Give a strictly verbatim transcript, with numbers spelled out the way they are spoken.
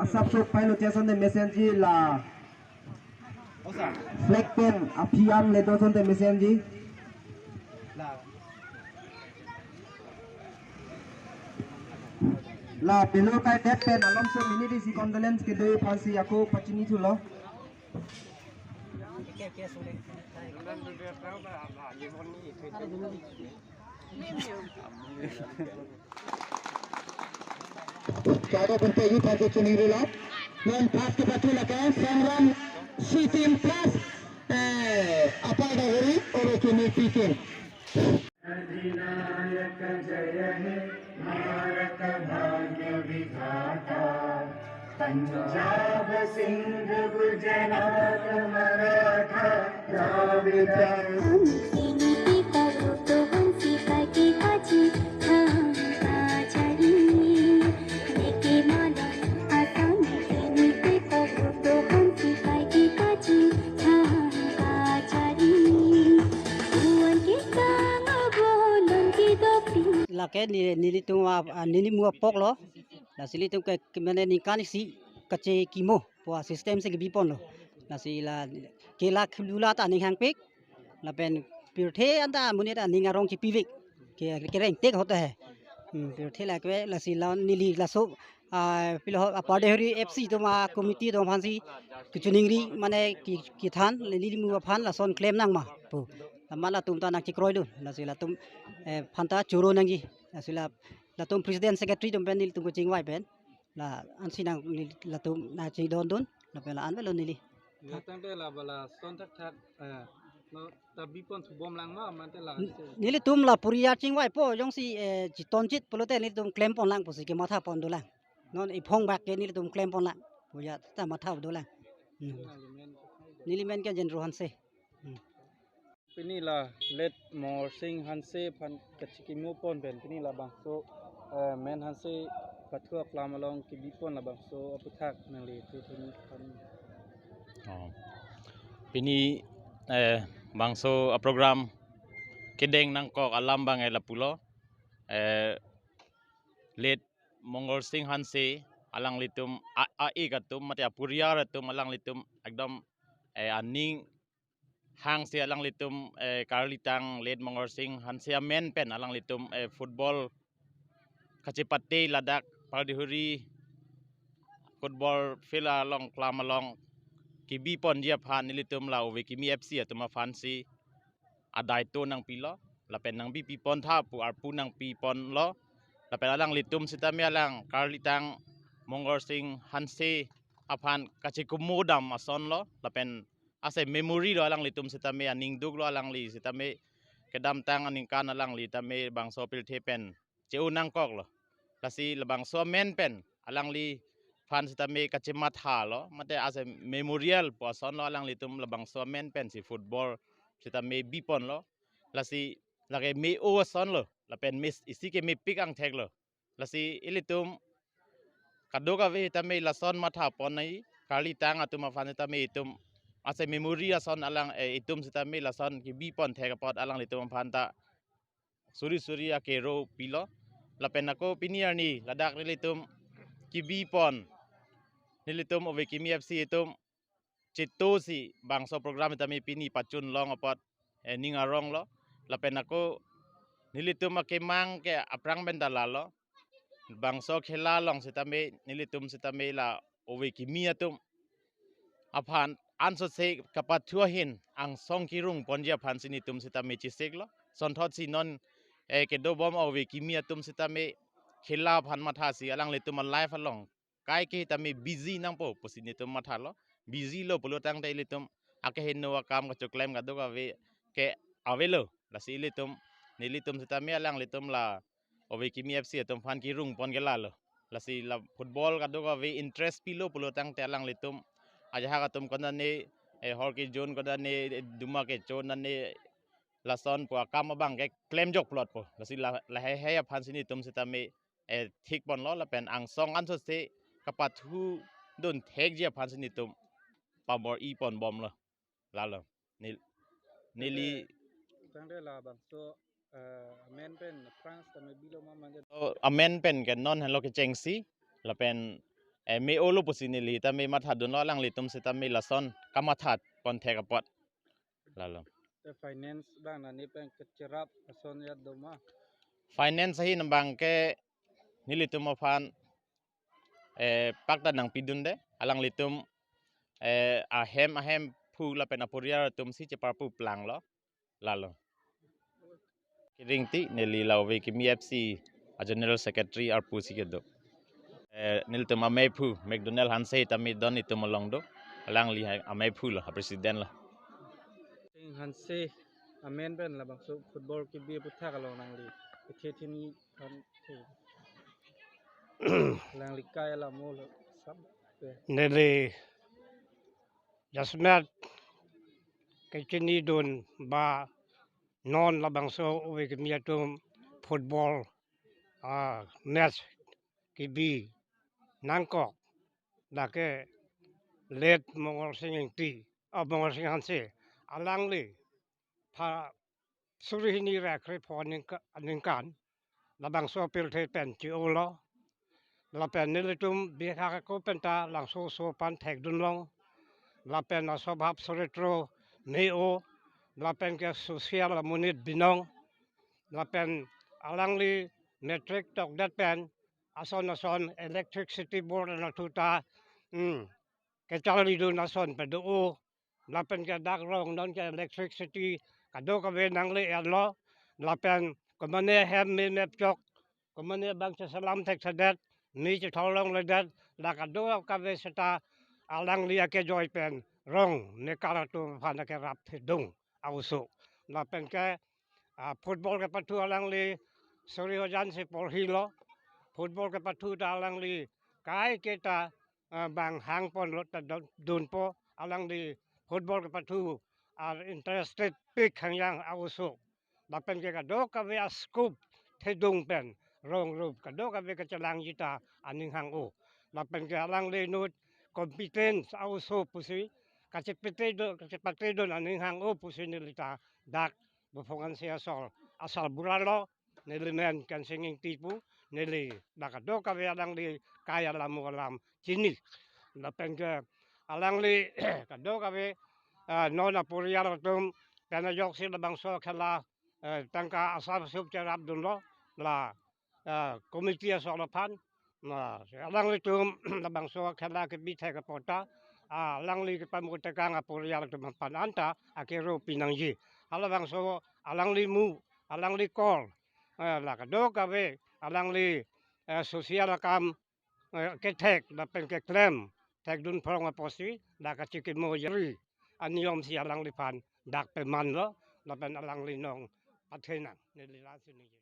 Asap sok pailo chesonte mesenji la. Flag pen aphi an ledo sonte mesenji. La pilo kai det pen alomso minute isi condolence kedo aphansi ako pachini thulo. Kado pente youth association irila. Non pass ke patu laka Sangram C team plus, eh, Upper Dahuri oro kini P K. अधिनायक जय हे भारत भाग्य विधाता। पंजाब सिंध गुजरात मराठा Dravid. Lake ni, nelitum a, a, neli mu apok lo. Lasi ilitum ke, ke mane ningkan isi kachekimo pu asystem si kebi ponlo. Lasi la kela khulula ta aning hangpik. Lapen pirthe anta amonit aning arong chipivik. Ke, kerengtek ahut he. Hmm, pirthe lake lasi la neli laso, ah, pilo Upper Dahuri F C atum a committee atum aphansi kachiningri mane ki, kethan neli mu aphan lason klem nangma pu. Amat latum ta nangchekroidun. Lasi latum, eh, aphanta choro nangji. Lasi la, latum president secretary atum pen nelitum kachingvai pen. La ansi nang neli, latum nangchedondun, lapen la-an avelo neli. Neli tangte la bala son thakthak, eh, no ta bi pon thubom lang ma, mante la ansi. Nelitum la puriya chingvaipo, jongsi, eh, chiton chit pulote nelitum klem pon lang pusi kematha pon dolang. Non iphong bak ke nelitum klem pon lang. Puriya ta matha dolang. Hmm. Neli men ke Jendro Hanse. Hmm. Pini la late Mongorsing Hanse aphan kachekimo pon pen pini labangso, eh, Men Hanse pathu aklam along kebi pon labangso aputhak nangli thetheni phan. Oh. Pini, eh, bangso a program kedeng nangkok alam abang e lapulo. Eh, late Mongorsing Hanse alanglitum a, a-ik atum mate apuriar atum alanglitum ekdom, eh, aning hangsi alanglitum, eh, karlitang late Mongorsing Hanse amen pen alanglitum, eh, football kachepate ladak Upper Dahuri football field along aklam along kebi ponji aphan nelitum la Ove Kimi F C atum aphansi adaito nangpilo, lapen nangbipi pontha pu arpu nangpi ponlo, lapen alanglitum sitame alang karlitang Mongorsing Hanse aphan kachekumo dam asonlo, lapen ase memory lo alanglitum sitame aning duklo alangli sitame kedamtang aningkan alangli tame bangso pirthe pen che-o nangkoklo. Lasi labangso amen pen alangliphan sitame kachematha lo, mate ase memorial pu asonlo alanglitum labangso amen pensi football sitame bi ponlo. Lasi lake me-o asonlo, lapen me isi ke mepik angtheklo. Lasi ilitum kadokave tame lason matha pon nai, karlitang atum aphan tame itum ase memory ason alang, eh, itum sitame lason kebi pon thek apot alanglitum aphan ta suri suri akero pilo. Lapen ako pini arni ladak nelitum kebi pon, nelitum Ove Kimi F C itum chetosi bangso program tame pini pachun long apot, eh, ning aronglo. Lapen ako nelitum akemang ke aphrang pen ta lalo. Bangso khela along sitame nelitum sitame la Ove Kimi atum aphan ansose kapathu ahin angsong kerung ponji aphansi nelitum sitame chesiklo. Sonthotsi non, eh, kedobom Ove Kimi atum sitame khela aphan mathasi alanglitum a-life along kaike tame busy nangpo pusi nelitum mathalo. Busy lo pulo tangte ilitum akeheno akam kachoklem kadokave ke avelo. Lasi ilitum, nelitum sitame alanglitum la Ove Kimi F C atum aphan kerung pon ke lalo. Lasi la football kadokave interest pilo pulo tangte alanglitum ajahak atum konane, eh, hor kejun konane, eh, duma kecho nane lason pu akam abang ke klemjok plot po. Lasi la, lahai hai aphansi nelitum sitame, eh, thik ponlo lapen angsong ansose kapathu dun thekji aphansi nelitum pabor-i pon bomlo. Lalo. Nel-, neli tangte labangso, eh, amen pen France tame bilo ma manje. Oh, amen pen ke non helo kechengsi lapen eh, me-olo pusi neli tame mathadunlo, alanglitum sitame lason kamatha ponthek apot. Lalo. Te finance abang nani pen kecherap ason ya doma. Finance ahin abang ke nelitum aphan, eh, pakta nangpidunde, alanglitum, eh, ahem ahemphu lapen aporial atumsi cheparpu planglo. Lalo. Kiring ti neli la Ove Kimi F C a General Secretary arpu si kedo. Eh, nelitum ameiphu McDonald Hanse tame don itum along do. Alangli ha ameiphu lo, ha president lo. Ting Hanse amen pen labangso football kebi aputhak along nangli kethe thini Hanse. Alangli kai alamo lo sampe. Neli jasemet kechinidun ba non labangso Ove Kimi atum football, ah, match kebi nangkok, lake late Mongol Sing Ingti, ah, Mongol Sing Hanse, alangli pha suri hini ra krepho aningka-, aningkan labangso pirthe pen che-olo. Lapen nelitum bihek ako penta labangso oso aphan thekdunlong. Lapen aswabhav soritro me-o. Lapen ke social amonit binong. Lapen alangli matric tokdet pen ason ason electricity board anatthu ta, hmm, kecharlidun ason pado-o. Lapen ke dak rong non ke electricity kadokave nangle-etlo. Lapen komane hem me mepchok, komane abang cheselam thekthedet, me chethorlongledet, la kadokave seta alangli akejoi pen rong mekar atum aphan akerap thedung a-oso. Lapen ke, ah, football kepathu alangli suri hojan si porhilo. Football kepathu ta alangli kaiketa, ah, bang hangponlo ta dun-, dunpo, alangli football kepathu ar interested pik hangyang a-oso. Lapen ke kadokave a-scope thedung pen rong rup kadokave kachelangji ta aning hang-o. Lapen ke alangli inut competence a-oso pusi kachepate do, kachepatedun aning hang-o pusi neli ta dak Buphong Hanse asor asarbura lo. Neli men Kensing Ingti pu, neli dak kadokave alangli kai alamo alam chini. Lapen ke alangli kadokave, ah, non aporial atum pen ajoksi labangso khela, eh, tangka asap sup cherapdunlo la, eh, committee asor aphan. Na, alanglitum labangso khela kebi thek apot ta, ah, alangli kepamuktekang aporial atum aphan anta akero pinangji. Halabangso alangli mu, alangli kor, eh, la kadokave alangli, eh, social akam, eh, kethek lapen keklem thekdun phrong apotsi la kachikimo jari aniyom si alangliphan dak pemanlo, lapen alangli nong pathenang. Neli lasi ningje.